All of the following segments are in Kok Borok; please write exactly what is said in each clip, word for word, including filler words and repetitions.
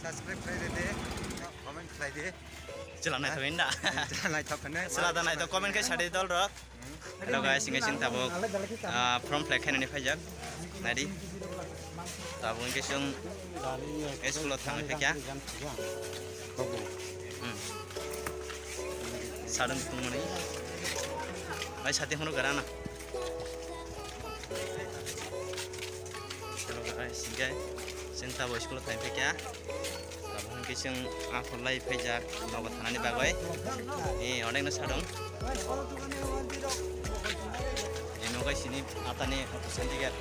Subscribe khlai di, comment khlai di. Chwla naithok inda. Chwla naithok hinwi. Chwla da naithok, comment khe sadi dol rok. Hello guys, hingke chwng tabuk, ah, form fill up khainani phaijak. Naidi. Tabuk hingke chwng school o thangwi phaikha. Hmm. Sadung tongmani. Bai sati hwnwi gara na. Hello guys, hingke chwng tabuk school o thangwi phaikha. Tabuk hingke chwng aphulai phaijak nogo thanani bagwi. Eh, onekno sadung. Eno guys, ini atani auto syndicate.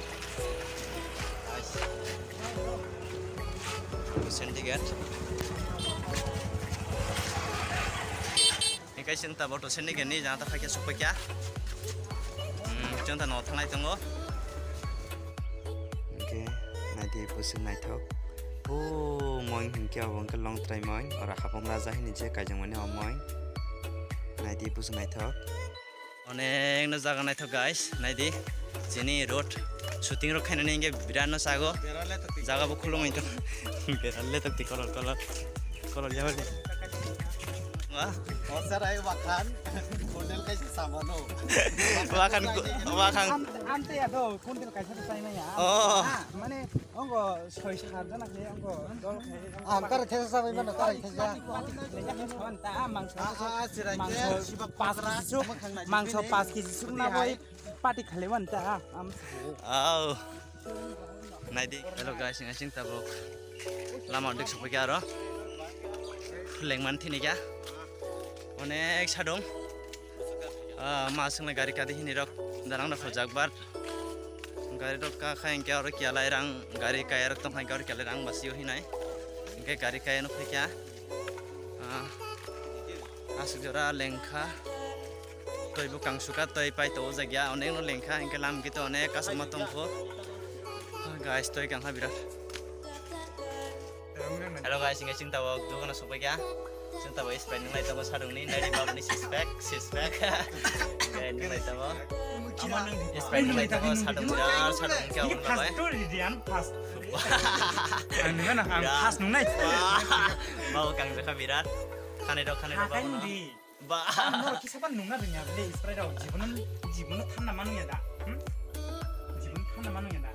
Auto syndicate. Hingke chwng tabuk auto syndicate ni jang ta phaikha, sokphaikha. Hmm, chwng ta nogo thangnai tongo. Hingke naidi bwswk naithok. O moing hingke obo hingke long try moing. Oro hapung raja hini je kaijongmani o moing. Naidi bwswk naithok. Onekno jaga naithok guys, naidi. Chini road shooting rok khainani hingke birat no chago. Jaga bo khulumui tong. Beralle tok di kolor kolor. Kolor jabani. Wah. Osarai wakan. Hotel kaisa samano. Wakan, wakan. Am, am te ya do, kun kaisa sai maya. Oh. Ah, mane Ongo soi sar jana khe ongo dol khe. Ang kare thesa sabai mano, kare thesa. Mangso, ah, ah, chirai khe, mangso siba pas pakra, kg suk, mangso pas kg suk na boi pati khale wan ta, am. Au. Naidi. Hello guys, ngasing tabuk. Lama dik sokphaikha aro. Lengman thini kha. Onek sadung. Ah, ma swngnai gari kadi hini rok dalang rok hojak bar. Gari rok ka kha hingke oro kialai rang gari kaya rok tong kha hingke oro kialai rang basio hinai. Hingke gari kaya no phaikha. Ah, aswk jora lengkha. Toi bwkang sukha toi pai to o jagya onek no lengkha hingke lam kito onek kasama tong kho. Ah, guys toi kang kha birat. Hello guys, hingke chwng tabuk dogano sokphaikha. Chwng tabuk Sprite nunglai tongo sadungni, naidi babuni six pack, six pack. Hingke nunglai tongo. Sprite nunglai tongo, sadung birat, sadung hingke aboni bagwi. Ang nungna, ang birat. Pas nungnai. Wah, babu kangjakha birat. Khanai rok, khanai rok, babu no. Ba. Ang norok kisa ban nungna rwngya le, Sprite rok jibono, jibono thanna manu ya da. Hmm? Jibono thanna manu ya da.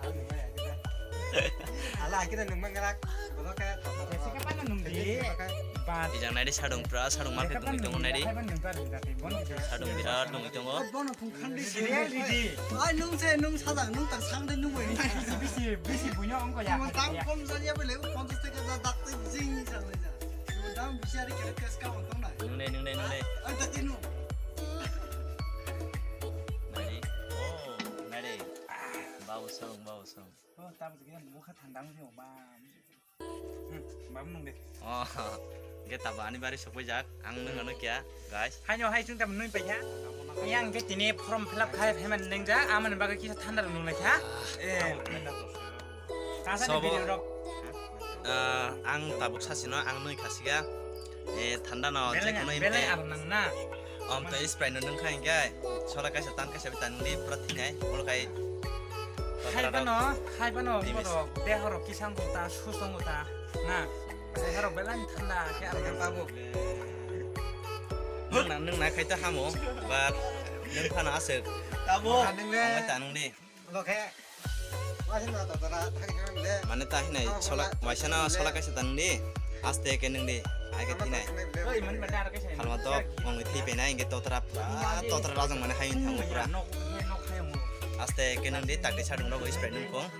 Ala akida nungma ngara. Bodo kaya. Kisa ka ban nung di. Ba. Ijang naidi sadung pra, sadung market tungwi tongo naidi. Sadung birat tungwi tongo. Bono phung khandi. Serial di di. Ai nung se nung sajak nung tak sang de nung bai. Bisi bisi buino ongko ya. Tang kom jani ya bele ponchas taka da dak te jing jang le ja. Dam bisi ari kere tes ka wang tong nai. Nung dai, nung dai, nung dai. Ai, tati nung. Nari. Oh, nari. Bau song, bau song. Oh, tabuk gyan mukha thanda wngkhe ba. Hmm, bam nung de. Oh, ge tabo ani bari sokoi jak. Ang nung ano kya, guys. Haino hai chwng tamo nung paikha. Yang ke tini form fill up khai payment nung ja. Amani bagwi kisa thanda nung lai kha. Eh. Kasa ni video rok. Ah, ang tabuk sasino ang nui khasiga. Eh, thanda no je kono belai imte. Ar nang na. Om to Sprite no nung kha hingke. Sola kaisa tan kaisa bi tan di pura thinai. Olo kai. Hai bano, hai bano, Dimis. Bodo, dehoro kisang ta, susong ta. Na. Dehoro belai thanda ke ar nang. Tabuk. Nung na, nung na khai ta hamo. But nung phano aswk. Tabuk. Ang ta nung di. Mane ta hinai sola waisa no sola kaisa tang di, aste ke nung di, ai ke thinai. Halma to mong di thwi penai, inge totra, ah, totra rajang mane hai thang pura. Aste ke nung di, takti sadung rogo Sprite nung kong.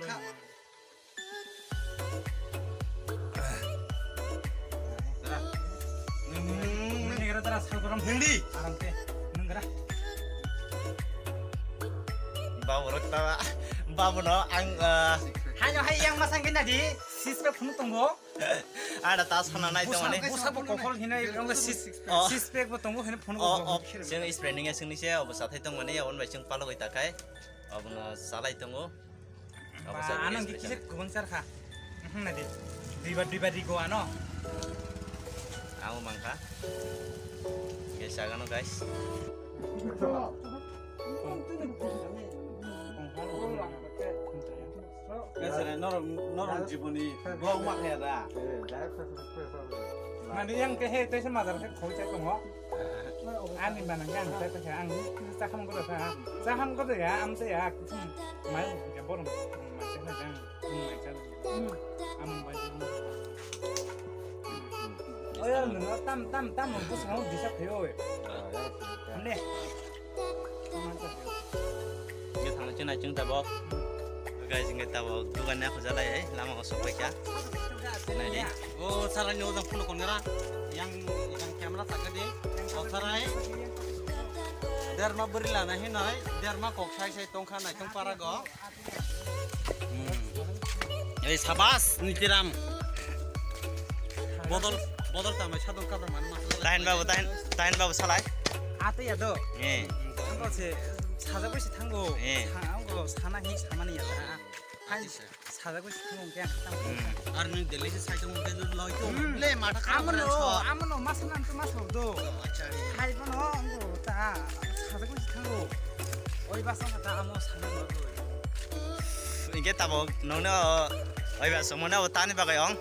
Nung di. Babu rok ta, babu no ang, eh, haino hai yang masang kena di, six pack phunu tongo. Ada ta sana nai tong mani. Busa bo kokol hinai, ang six, oh, six pack bo tongo hinai phunu. Oh, oh, sing Sprite nung ya sing ni se, obo sathai tong mani, ya on bai sing palo bai takai, obo no salai tongo. Ba, ano hingke kisa kubang sar kha. Mhm, nadi. Duibar, duibar rigo ano. Amo mangkha. Guys, agano guys. Kasare norok, norok jiboni blog ma khaya da. Mani yang ke he tesa mazar ke khoi cha tongo. Ani mana yang ta ta ang ta ham ko ta. Ta ham ko ya, am ta ya. Mai ya borom. Mai cha na jang. Mai cha. Am mai. Oya nung tam tam tam ko sa ho disa phe oi. Ne. Hingke thangla chwng nai chwng tabok. Guys, hingke tabok dugan ya khujalai, eh, lama o sokbai kha. Nai di. O sarai ni ojang phone kon gara. Yang, yang camera tak di. O sarai. Derma beri lana hinoi. Derma kok sai sai tongkha nai tong para go. Hmm. Ei, sabas, Nitiram. Bodol, bodol tamai sadong kadam man ma. Tahin babu, tahin, tahin babu salai. Ate ya do. Eh. Ang ko se sajagwi se thango. Eh. Sa-, ang ko sana hi samani ya ta. Hai, sajagwi se thango ke ang khatam. Hmm. Ar nung Delhi se sai tong ke loi to. Hmm. Le mata kha. Amono, amono masanan to masok do. Oh, acha. Hai bono ang ko ta sajagwi se thango. Oi basa ta amo sana do. Hingke tabok nongno oi ba songmano tani bagwi ong.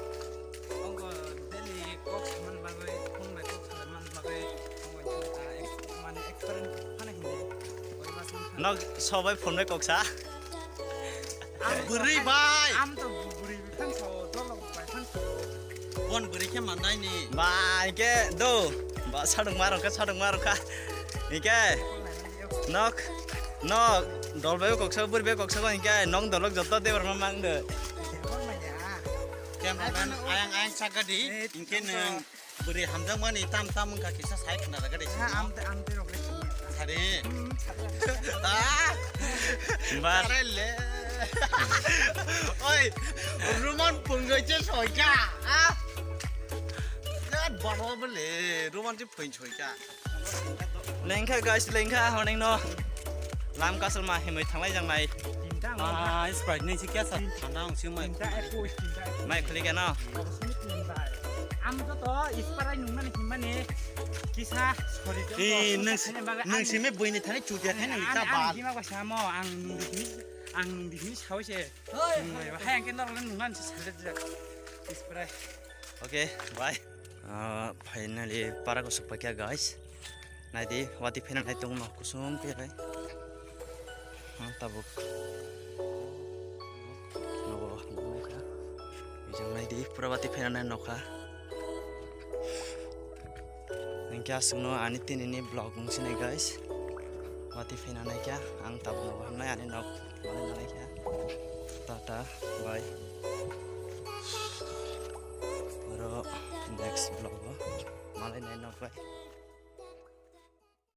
Ongko daily kok saman bagwi, phone bai kok saman bagwi, ongko ta ex-, mane experience phano hindi. Oi ba song. Nok sobai phone bai kok sa. Ang bwrwi bai. Am to bwrwi bai phan so, dolok bai phan so. Bon bwrwi khe mandai ni. Ba, hingke do. Ba, sadung marok kha, sadung marok kha. Hingke. Nok, nok, dol bai koksa, buri bai koksa ko hingke nong dolok joto de berma mang de. Cameraman ayang ayang saka di, hingke nung buri hamjak mani tam tam wngkha kisa sai khna raga de. Ha, am te, am te rok le. Sari. Hmm, sari. Ah. Ba. Sari le. Oi, Roman pungai che soika. Ah. Ya, baro bele, Roman che pun soika. Lengkha guys, lengkha, honing no. Lam kasal ma himoi thanglai jang nai. Tinta ang Ah, Sprite ni si kya sa? Thanda ang si mai. Tinta eku, tinta eku. Mai khuli kya no? Obo sini tinta. Am to to, Sprite nung mani himani. Kisa, sorry. Eh, nung si, nung si me bui ni thani chutia thani ni ka ba. Ang hima ko samo, ang nung bihini, ang nung bihini sao se. Hai, ang ke norok nung ngan se sale. Sprite. Okay, bye. Ah, finally, para ko sokpai kha, guys. Naidi, wati phena nai tong no kusum khe bai. Ah, tabuk. Nogo, nai kha. Bijang naidi, pura wati phena nai nokha. Hingke aswkno ani tinini vlog wngsinai, guys. Wati phena nai kha, ang tabuk nogo hamnai ani nok. Wale nalai kha. Tata, bye. Oro next vlog o malai nai nok bai.